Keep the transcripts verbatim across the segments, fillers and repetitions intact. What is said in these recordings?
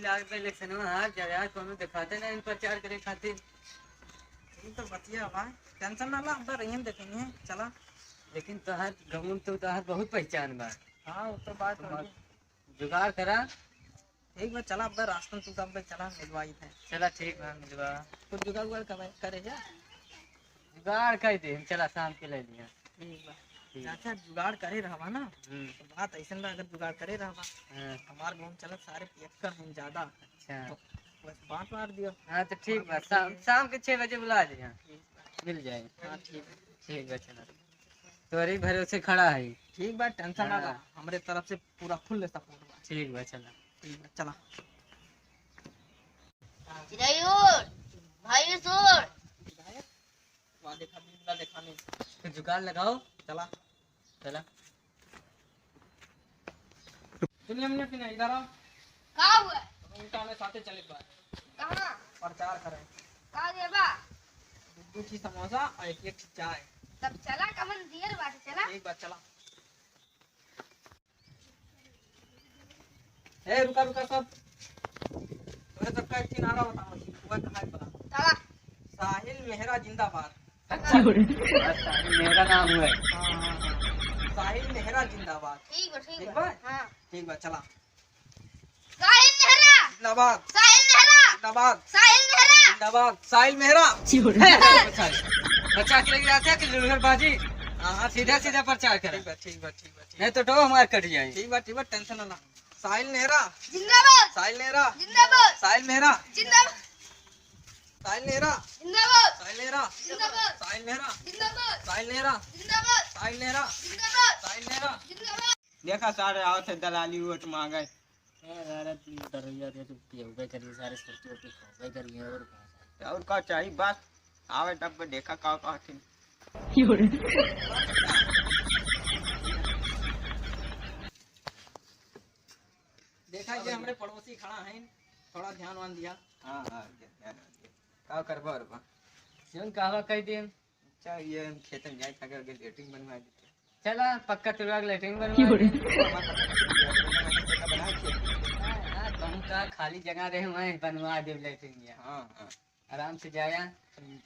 लागत बा इलेक्शनवा हार जाए यार, कोनो देखाते ना इन प्रचार करे खातिर। ये तो बतिया बा, टेंशन ना ला, हम तो रहियन देखेंगे, चला। लेकिन तोहार गमन तो तोहार बहुत पहचान बा। हाँ, वो तो बात तो है। जुगाड़ करा। ठीक बा, चला, अब रास्ता तू तब चला, मिलवाई है। चला, ठीक बा, मिलवा। कुछ जुगाड़ उगाड़ करे, करे जा। जुगाड़ कर दे, हम चला शाम के ले लिया। ठीक बा। ठीक। चाचा, जुगाड़ करे रहबा ना, हम्म। तो बात ऐसन बा, अगर जुगाड़ करे रहबा, हाँ। हमार गाँव चलत सारे पियक्कड़ हैं ज्यादा। अच्छा। तो बस बांट बांट दियो। हाँ, तो ठीक बा, शाम, शाम के छह बजे बुला दे, हाँ। ठीक बा। मिल जाए। हाँ, ठीक बा। ठीक बा, चला। तोरे भरोसे खड़ा है। ठीक बा, टेंशन ना ला, हाँ। हमरे तरफ से पूरा फुल सपोर्ट बा। ठीक बा, चला। ठीक बा, चला। चिरई उड़, भाई उड़। वाह, देखा, बिमला देखा नहीं। तो जुगाड़ लगाओ। चला। चला। सुनिए, हमने कि नहीं, इधर आओ। का हुआ? हम उनका हमें साथे चले बा। कहाँ? प्रचार करें। का देबा? दू, दू ठी समोसा और एक, एक ठी चाय। तब चला, कमन दियर बाटे, चला। एक बार चला। ए, रुका, रुका सब। तोरे सबका एक ठे नारा बताओ, वह कहाँ है पता? चला। साहिल मेहरा जिंदाबाद। अच्छा, साहिल मेहरा नाम हुआ है। हाँ, हाँ, हाँ। साहिल मेहरा जिंदाबाद। ठीक बा, ठीक ठीक बा। बा? हाँ। ठीक बा, चला। साहिल मेहरा। जिंदाबाद। साहिल मेहरा। जिंदाबाद। साहिल मेहरा। जिंदाबाद। साहिल मेहरा। चिहुर। प्रचार। प्रचार के लिए जाते हैं कि लुलहर बाजी? हाँ, हाँ, सीधा, सीधा प्रचार करें। ठीक बा, ठीक बा, ठीक बा, ठीक बा। नहीं तो डो हमारे कट जाए। ठीक बा, ठीक बा, टेंशन ना ला। साहिल नेहरा। जिंदाबाद। साहिल नेहरा। जिंदाबाद। साहिल मेहरा। जिंदाबाद। साहिल नेहरा। जिंदाबाद। साहिल नेहरा। जिंदाबाद। साहिल नेहरा। जिंदाबाद। साहिल नेहरा। जिंदाबाद। साहिल नेहरा। जिंदाबाद। साहिल नेहरा। जिंदाबाद। देखा सारे आवत है दलाली वोट मांगे। ए, यार, तू डरैया दे, तू पियबे करी, सारे सुरती होती खाबे करी, और का? और का चाहिए? बस आवे तब पे देखा का, का हथिन। देखा, ये हमरे पड़ोसी खड़ा हैं, थोड़ा ध्यान वान दिया। हाँ, हाँ, ध्यान, ध्यान दिया। का करबा, अरबा? जौन कहवा कह देन। अच्छा, ये हम खेत में जाए, ताकि आगे लेटरिन बनवा देते। चला, पक्का तुड़वा के लेटरिन बनवा दे। हाँ, हाँ, कहूँ का खाली जगह रहे, वहीं बनवा दे लेटरिन ये। हाँ, हाँ। आराम से जाया।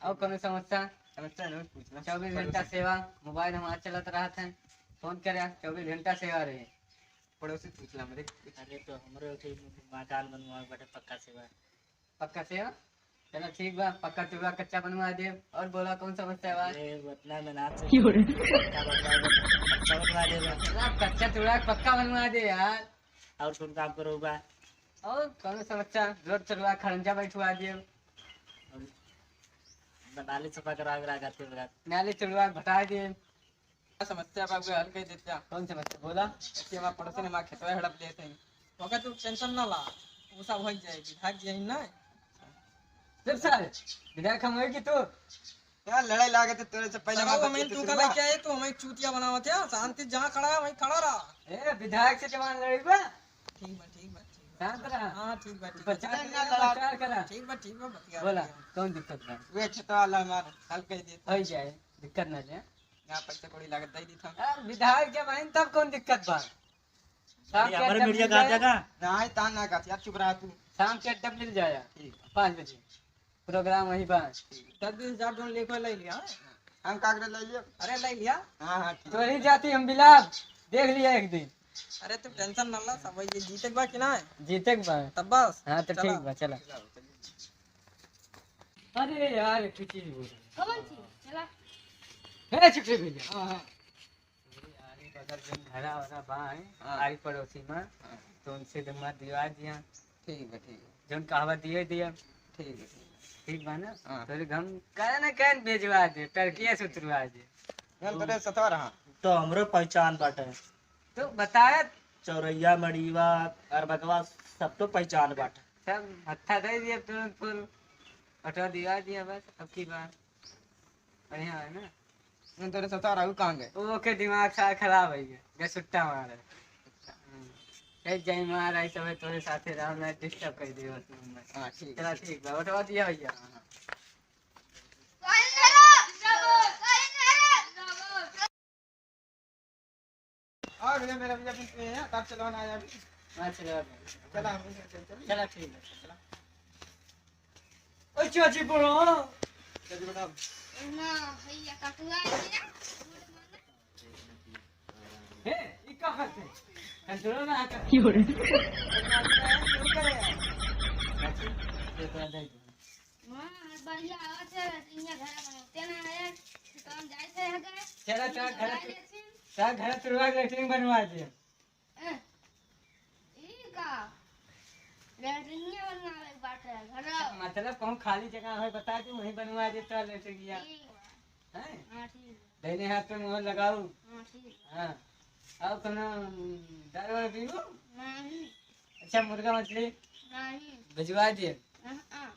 और कोनो समस्या? समस्या नहीं, पूछना। चउबीस घंटा सेवा, मोबाइल हमार चलत रहत है, फोन करे, चउबीस घंटा सेवा रहे। पड़ोसी पूछला हमरे। अरे, तो हमरे उठे मकान बनवा बटे पक्का सेवा। पक्का सेवा? चला ठीक बा, पक्का तुड़वा कच्चा बनवा देब। और बोला कौन समस्या बा? अरे, उतना मेहनत से क्यों रे? पक्का बनवा देब, कच्चा बनवा देब। चला, कच्चा तुड़वा पक्का बनवा दे यार। और कौन काम करो बा? और कौन समस्या? रोड चलवा खड़ंजा बैठवा देब। और नाली सफा करवा के रखा थे बा। नाली चलवा घटा देब। समस्या बा, कोई हल कर देता। कौन समस्या? बोला। ऐसे हमारे पड़ोसी ने हमारे खेतवा हड़प लेते हैं। ओकर तू टेंशन ना ला, वो सब हो जाए, विधायक जी हैं ना। चुप सारे, विधायक हम होई कि तू? क्या लड़ाई लागत है तोरे से पहले? साला, बात हमें होती तू थी का ना। लेके आए, तू हमें चूतिया बनावत है, शांति जहाँ खड़ा है वहीं खड़ा रहा। ए, विधायक से जवान लड़ी बा? ठीक बा, ठीक बा, ठीक बा। शांत रहा। हाँ, ठीक बा, ठीक बा। प्रचार ना लड़ा। प्रचार करा। ठीक बा, ठीक बा, बतिया, बोला, बतिया। कौन दिक्कत बा? वे खेतवा वाला हमार हल कर देता। हो जाए, दिक्कत ना जाए। यहाँ पैसा कौड़ी लागत दे दी था। यार, विधायक जब आइन तब कौन दिक्कत बा? शाम अरे, के हमारे अड्डा मीडिया मिल कहाँ जाए। जाएगा? नहीं, तान ना कहत, यार, चुप रहा तू। शाम के अड्डा मिल जाए, ठीक। पाँच बजे। प्रोग्राम वहीं बा। ठीक। दस बीस हजार जोन लेके ले लिया, हाँ? हम का करे ले लिया? अरे, ले लिया। हाँ, हाँ, ठीक। तोरी जाति हम बिलाप, देख लिया एक दिन। अरे, तू टेंशन ना ला, सब ये जीते के बा कि ना? जीते के बा। तब बस। हाँ, तो चला। ठीक बा, चला। अरे यार, एक ठो चीज बोल। कौन चीज? चला। हे, चुप से भैया। हाँ, हाँ। अरे यार, ये बगल जौन घरा वरा बा है, हाँ। आरी पड़ोसी में, हाँ। तो उनसे तो मत दिवा दिया। ठीक बा, ठीक बा। जौन कहवा दिए दिया। ठीक बा, ठीक बा। ठीक बा ना? हाँ। तो हम करे ना कहें भेजवा दे, टर्किया से उतरवा दे। हम तोरे सतवा रहा। तो हमरो पहचान बाटे। तो बताया। चौरैया, मड़ीवा, अरबकवा, सब तो पहचान बाटे। सब हत्था दे दिया तुरंत फुल। पटवा दिवा दिया बस, अब की बार। बढ़िया है ना? नहीं, तोरे सतारा, उ कहाँ गए? ओके दिमाग सारा खराब है, गए सुट्टा मारे। हम्म। ए, जय महाराज, सब तोरे साथे रहो, मैं डिस्टर्ब कर दियो तुम मैं। हाँ, ठीक है। चला, ठीक बा, उठवा दिया भैया। हाँ, हाँ। और भैया, मेरा भैया, अभी ये है, तब चलवाना आया अभी। हाँ, चला। चला, हम चल, चल। चला, ठीक है, चला। ओ चाची, बोलो। चाची, बताओ। ना, भैया, कटुआ है। हे, ई का करते? कंट्रोल ना कर। क्यों रे? चाची, ये तो आ जाएगी। हाँ, बढ़िया आवत है, लेकिन ये घर बनाते ना है, तो हम जाए थे अगर चला, चला, घर, चला लेकिन। चला, घर तुड़वा के लेटरिन बनवा दे। ए, ई का? लेटरिनिया बनवावे के बाटे, घर। मतलब कहूँ खाली जगह है, बता दे, वहीं बनवा दे तो लेटरिनिया। ठीक बा। हैं? हाँ, ठीक बा। दाहिने हाथ पे मोहर लगाऊ। हाँ, ठीक बा। हाँ। और कोनो दारू वारू पीबू? नहीं। अच्छा, मुर्गा मछली? नहीं। भिजवा दिए। हाँ, हाँ।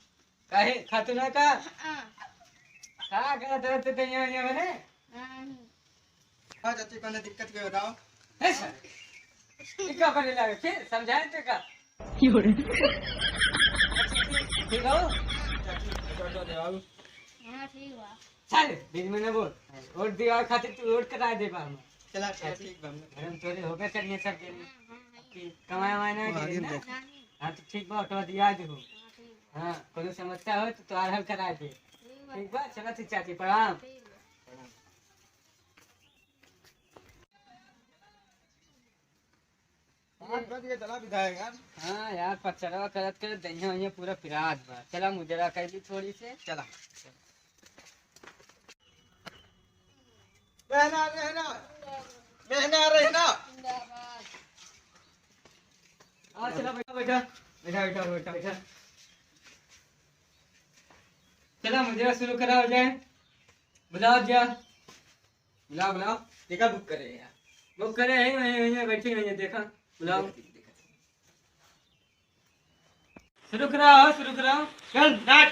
काहे, खातू ना का? हाँ। का करत रहते थे यहाँ, यहाँ बने? नहीं। हाँ चाची, कौनो दिक्कत के बताओ। है सर? ई का करे लागे? फिर समझाए थे का? क्यों रे? अच्छा, ठीक, ठीक हो? चाची, ऑटो, ऑटो दे बाबू। हाँ, ठीक बा। चल, बीच में ना बोल। वोट दिवावे खातिर तू वोट करा दे बा हम। चला, चला, ठीक बा, हम घर में तोरे होबे करिए सब के। हाँ, हाँ, हाँ। कि कमाए वाए ना वो करिए आगे ना? देखो। हाँ, तो ठीक बा, ऑटो दिया दे हो। हाँ, ठीक बा। हाँ, कोनो समस्या हो तो तोहार हल करा दे। ठीक बा। ठीक बा, चला ठीक चाची, प्रणाम। ठीक बा। प्रणाम। पाँच बज के चला विधायक यार। हाँ यार, पचरवा करत करत दहिया वहिया पूरा पिरात बा। चला मुजरा कर ली थोड़ी से। चला। रहना, रहना। रहना, रहना। हाँ, चला बैठा, बैठा। बैठा, बैठा, बैठा, बैठा। चला मुजरा शुरू करा हो जाए। बुलाओ जा। बुलाओ, बुलाओ। देखा बुक करे हैं यार। बुक करे हैं, वहीं, वहीं बैठी हुई है, देखा। बुलाओ। देखा, देखा, देखा। शुरू कराओ, शुरू कराओ। चल, नाच।